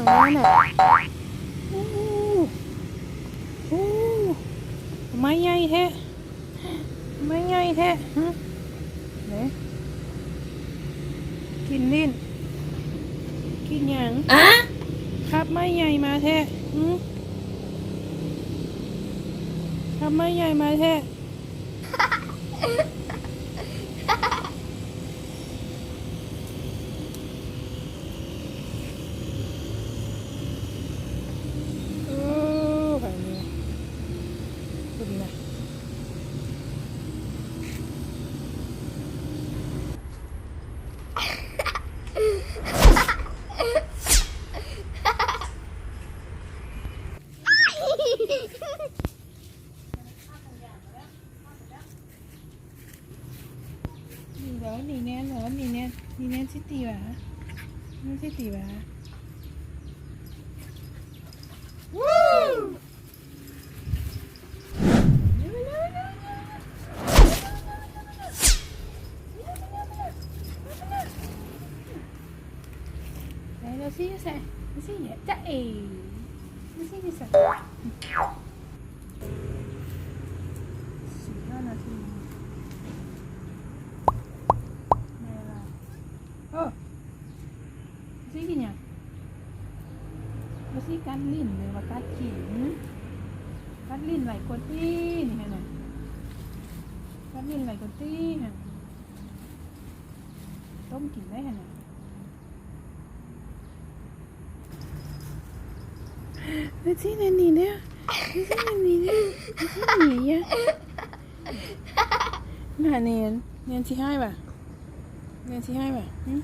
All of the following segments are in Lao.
ນັ້ນນະ ໂອ້ ໂອ້ ໄມ້ໃຫຍ່ແທ້ ໄມ້ໃຫຍ່ແທ້ ຫຶ ເດ້ ກິນຫຼິ້ນ ກິນຫຍັງ? ອະ ຄາບໄມ້ໃຫຍ່ມາແທ້ ຫຶ ຄາບໄມ້ໃຫຍ່ມາແທ້. ໂອ້ ໄປນີ້ ເບິ່ງນະ ນີ້ເດີ ນີ້ແນ່ນອນ ນີ້ແນ່ນ ນີ້ແນ່ນຊິຕີຫວາ ນີ້ຊິຕີຫວາ. ໄປ ລູຊີ້ຢູ່ໃສ? ລູຊີ້ຢູ່ໃສ? ເອ ລູຊີ້ຢູ່ໃສ? ສິບຫ້ານາທີ ໄດ້ເວລາ. ເອີ ຊິກິນຫຍັງ? ວ່າຊິກັດຫຼິ້ນ ຫຼືວ່າກັດຂີ້? ຫຶ ກັດຫຼິ້ນໄວກວ່າຕີນີ້ຫັ້ນນະ ກັດຫຼິ້ນໄວກວ່າຕີຫັ້ນ. ຕົ້ມກິນໄດ້ຫັ້ນນະ. ເອີ ຊິແນວນີ້ເດີ ຊິແນວນີ້ເດີ ຊິແນວນີ້ເດີ. ໜ້າແນນ ແນນຊິຮ້າຍຫວາ? ແນນຊິຮ້າຍຫວາ? ຫຶ ນ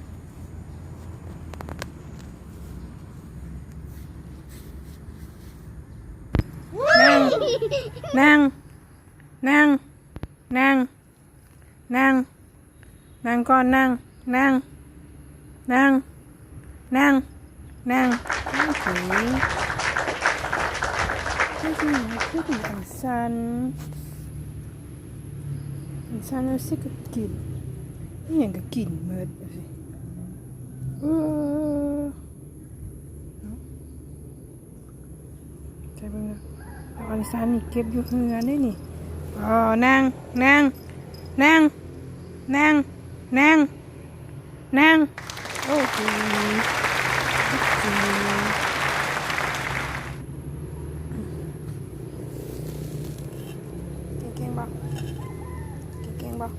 ັ່ງ ນັ່ງ ນັ່ງ ນັ່ງ ນັ່ງ ນັ່ງກ່ອນ ນັ່ງ ນັ່ງ ນັ່ງ ນັ່ງ ນັ່ງ. ໂອເຄ ຄືຊິ ຄືຊິອັນຊັນ ອັນຊັນ ເອົາຊິກະກິນ ອີ່ຫຍັງກະກິນໝົດ. ເອີ ໃສ່ເບິ່ງນະ ອັນຊັນນີ້ເກັບຢູ່ເຮືອນເດ້ນີ້. ອໍ ນັ່ງ ນັ່ງ ນັ່ງ ນັ່ງ ນັ່ງ ນັ່ງ. ໂອເຄ ໂອເຄ ເກັ່ງບໍ່? ເກັ່ງບໍ່?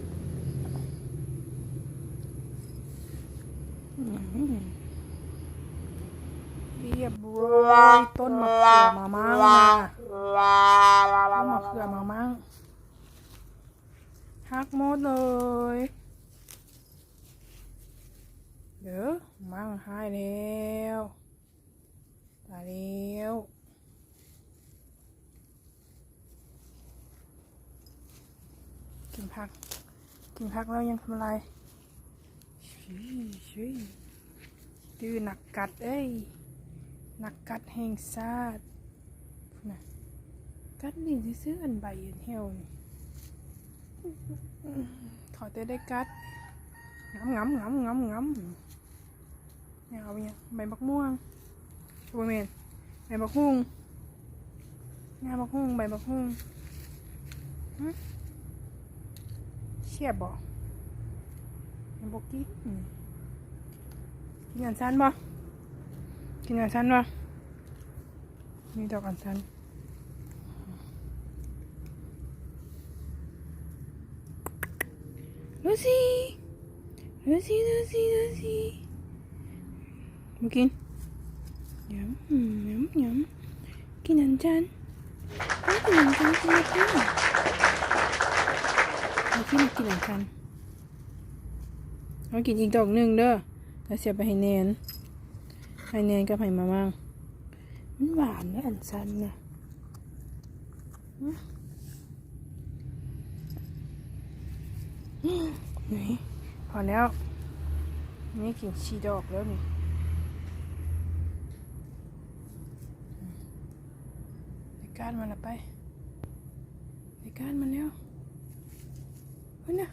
ອືມ ຮຽບຮ້ອຍ. ຕົ້ນມະເຂືອມາມ້າງນະ ຕົ້ນມະເຂືອມາມ້າງ ຫັກໝົດເລີຍເດີ. ມ້າງຮ້າຍແລ້ວ ຕາຍແລ້ວ. ກິນຜັກ ກິນຜັກແລ້ວຍັງທຳລາຍ. ຊື່ ຊື່ ຕື້ນັກກັດເອີຍ ນັກກັດແຫ່ງຊາດ. ພຸ້ນນະ ກັດນີ້ຊື່ໆ ອັນໃບອັນແຫ້ວນີ້ ຂໍແຕ່ໄດ້ກັດ. ງຳ ງຳ ງຳ ງຳ ງຳ. ຫຍັງ ເອົາຫຍັງ? ໃບບັກມ່ວງ ບໍ່ແມ່ນ ໃບບັກຫຸ່ງ ງາບັກຫຸ່ງ ໃບບັກຫຸ່ງ. ຫຶ ແຊບບໍ່? ຍັງບໍ່ກິນ. ກິນອັນຊັນບໍ່? ກິນອັນຊັນບໍ່? ມີດອກອັນຊັນ. ລູຊີ ລູຊີ ລູຊີ ລູຊີ ບໍ່ກິນ. ຍຳ ຍຳ ຍຳ ກິນອັນຊັນ ກິນອັນຊັນ ກິນອັນຊັນ. ເອົາກິນ ກິນອັນຊັນ. ເອົາກິນອີກດອກໜຶ່ງເດີ ແລ້ວຊິເອົາໄປໃຫ້ແນນ ໃຫ້ແນນກັບໃຫ້ມາມ່າງ. ມັນຫວານເດ້ອັນຊັນນະ. ນີ້ ພໍແລ້ວ ນີ້ກິນສີ່ດອກແລ້ວນີ້. ໄດ້ການມາແລ້ວ ໄປ ໄດ້ການມາແລ້ວ ພຸ້ນນະ.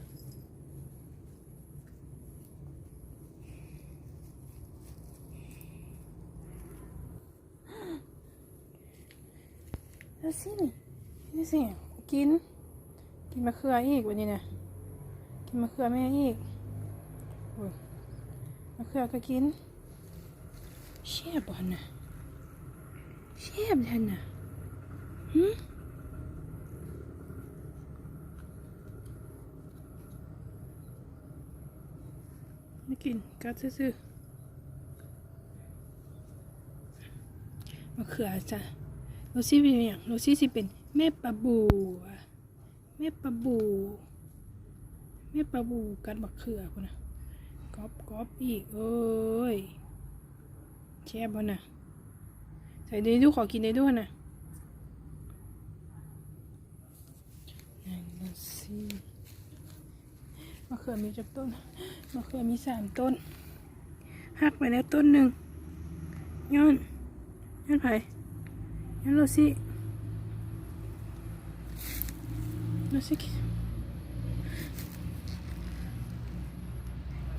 ດູຊິນີ້ ນີ້ຊິ ກິນ ກິນມະເຂືອອີກບັດນີ້ນະ ກິນມະເຂືອແມ່ອີກ ໂອ້ຍ ມະເຂືອກໍກິນ. ແຊບບໍ່ຫັ້ນນະ? ແຊບແທ້ນະ. ຫື? ມາກິນ ກັດຊື່ໆ ມະເຂືອຈ້ະ. ໂລຊີເປັນຫຍັງ? ໂລຊີຊິເປັນແມ່ປາບູ. ແມ່ປາບູ ແມ່ປາບູກັດບັກເຂືອພຸ້ນນະ ກອບໆ ອີກ. ເອີຍ ແຊບບໍ່ນະ? ໃສ່ເດດູ ຂໍກິນເດດູຫັ້ນນະ. ນັ້ນລະຊິ ມະເຂືອມີຈັກຕົ້ນ? ມະເຂືອມີສາມຕົ້ນ. ຫັກໄປແລ້ວຕົ້ນໜຶ່ງ ຍ້ອນ ຍ້ອນໃຜ? ຍ້ອນໂລຊີ ໂລຊີ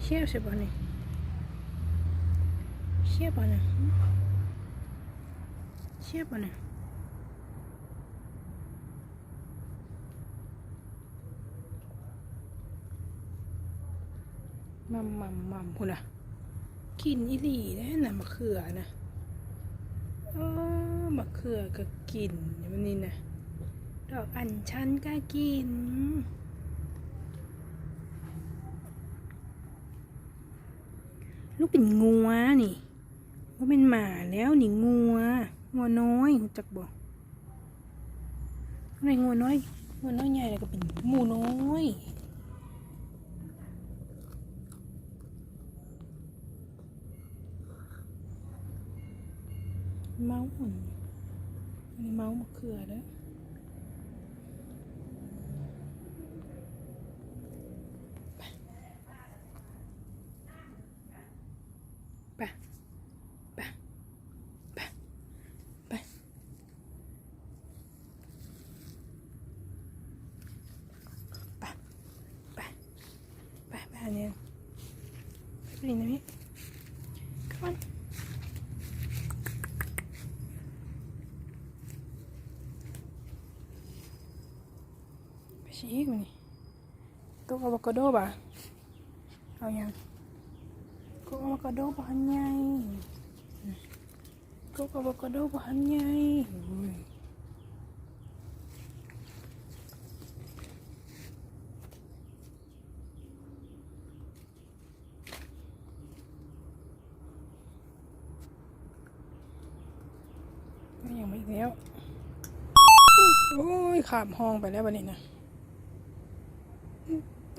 ແຊບໃຊ່ບໍ່ນີ້? ແຊບບໍ່ນະ? ແຊບບໍ່ນະ? ໝ່ຳໆໆ ພຸ້ນນະ ກິນອີ່ຫຼີເດ້ນະ ໝາກເຂືອນະ. ເອີ ໝາກເຂືອກໍກິນແບບນີ້ນະ ດອກອັນຊັນກໍກິນ. ລູກເປັນງົວນີ້ ບໍ່ແມ່ນໝາແລ້ວນີ້ ງົວ ງົວນ້ອຍ ຮູ້ຈັກບໍ່? ໃນງົວນ້ອຍ ງົວນ້ອຍໃຫຍ່ ແລ້ວກໍເປັນໝູນ້ອຍ. ເມົາ ອັນນີ້ເມົາໝາກເຂືອເດີ້. ໄປ ໄປ ໄປ ໄປ ໄປ ໄປ ໄປຫາແນວ ໄປຫຼິ້ນນຳອີກ Come on ໄປຊິອີກມື້ນີ້. ຕົກອາໂວຄາໂດບະ? ເອົາຫຍັງ? ຕົກອາໂວຄາໂດບະ ອັນໃຫຍ່ ຕົກອາໂວຄາໂດບະ ອັນໃຫຍ່. ໂອ້ຍ ມາຫຍັງມາອີກແລ້ວ? ໂອ້ຍ ຂ້າມຫ້ອງໄປແລ້ວບັດນີ້ນະ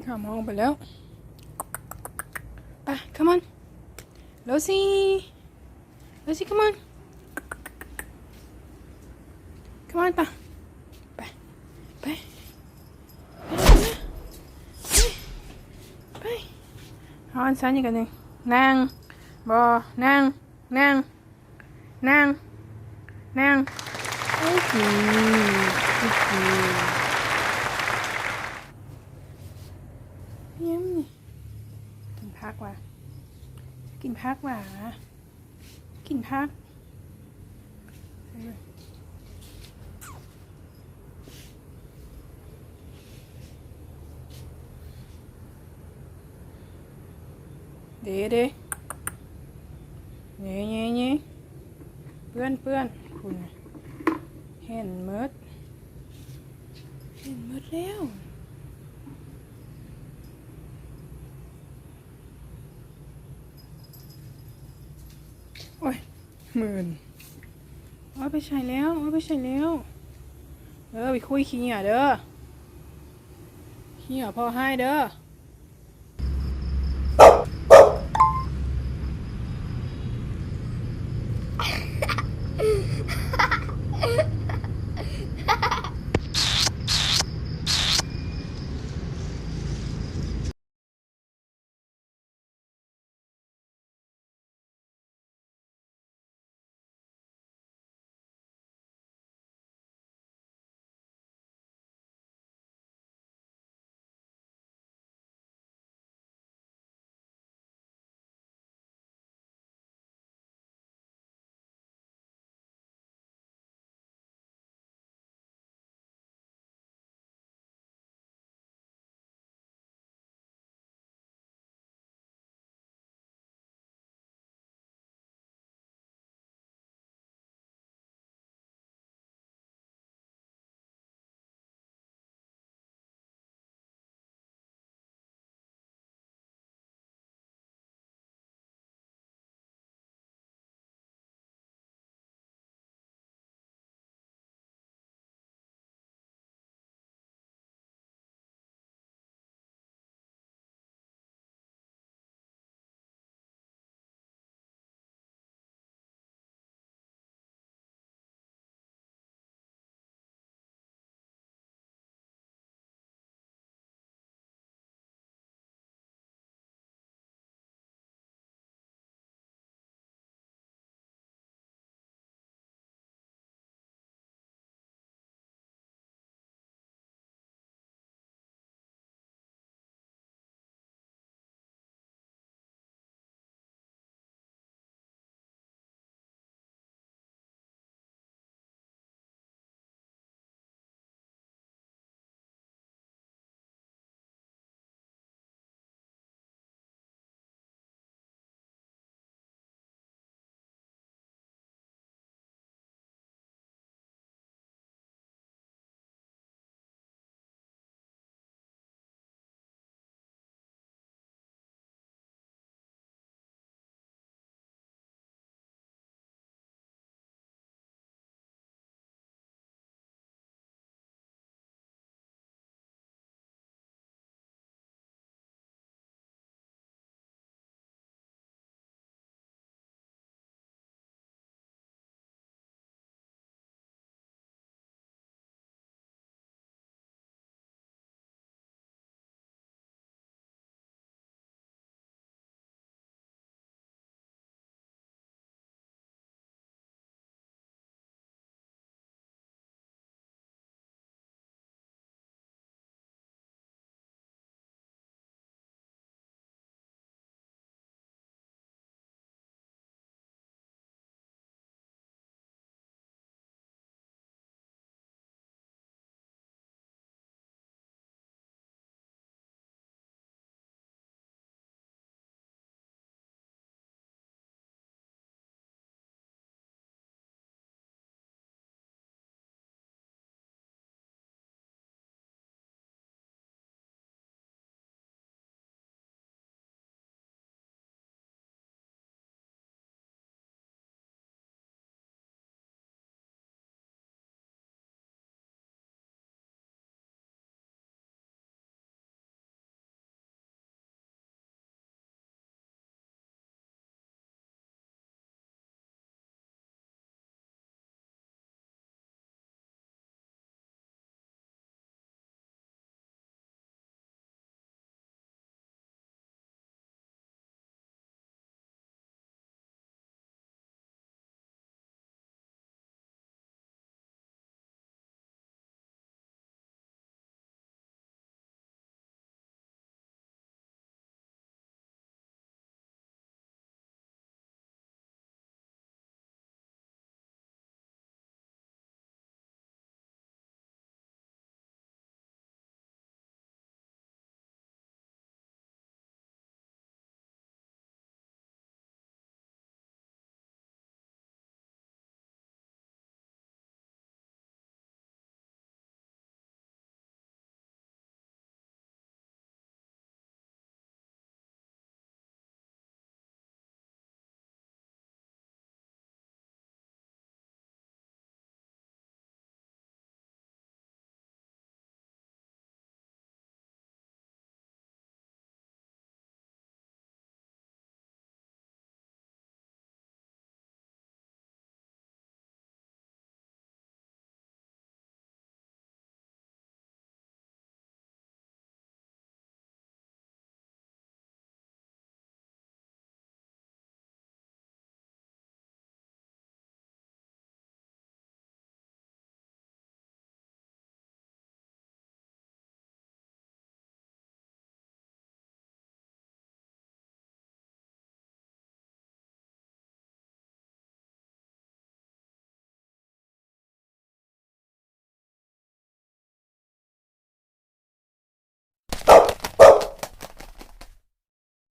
ຂ້າມຫ້ອງໄປແລ້ວ. ໄປ Come on Rosie Rosie Come on Come on ໄປ ໄປ ໄປ ໄປ ເຮົາອັນຊັ້ນອີກອັນໜຶ່ງ ນັ່ງ ບໍ່ ນັ່ງ ນັ່ງ ນັ່ງ ນັ່ງ ໂອເຄ ໂອເຄ ຫຍັງນີ້ ກິນຜັກຫວາ ກິນຜັກຫວາ ກິນຜັກ ເດ ເດ ເຍ ເຍ ເຍ ເປື້ອນ ເປື້ອນ ພຸ້ນນະ ເຫັນໝົດ ເຫັນໝົດແລ້ວ. ໂອ້ຍ ມື່ນ ເອົາໄປໃສ່ແລ້ວ ເອົາໄປໃສ່ແລ້ວ ເອີ ໄປຄຸຍຂີ້ເຫຍື້ອເດີ ຂີ້ເຫຍື້ອພໍ່ຮ້າຍເດີ.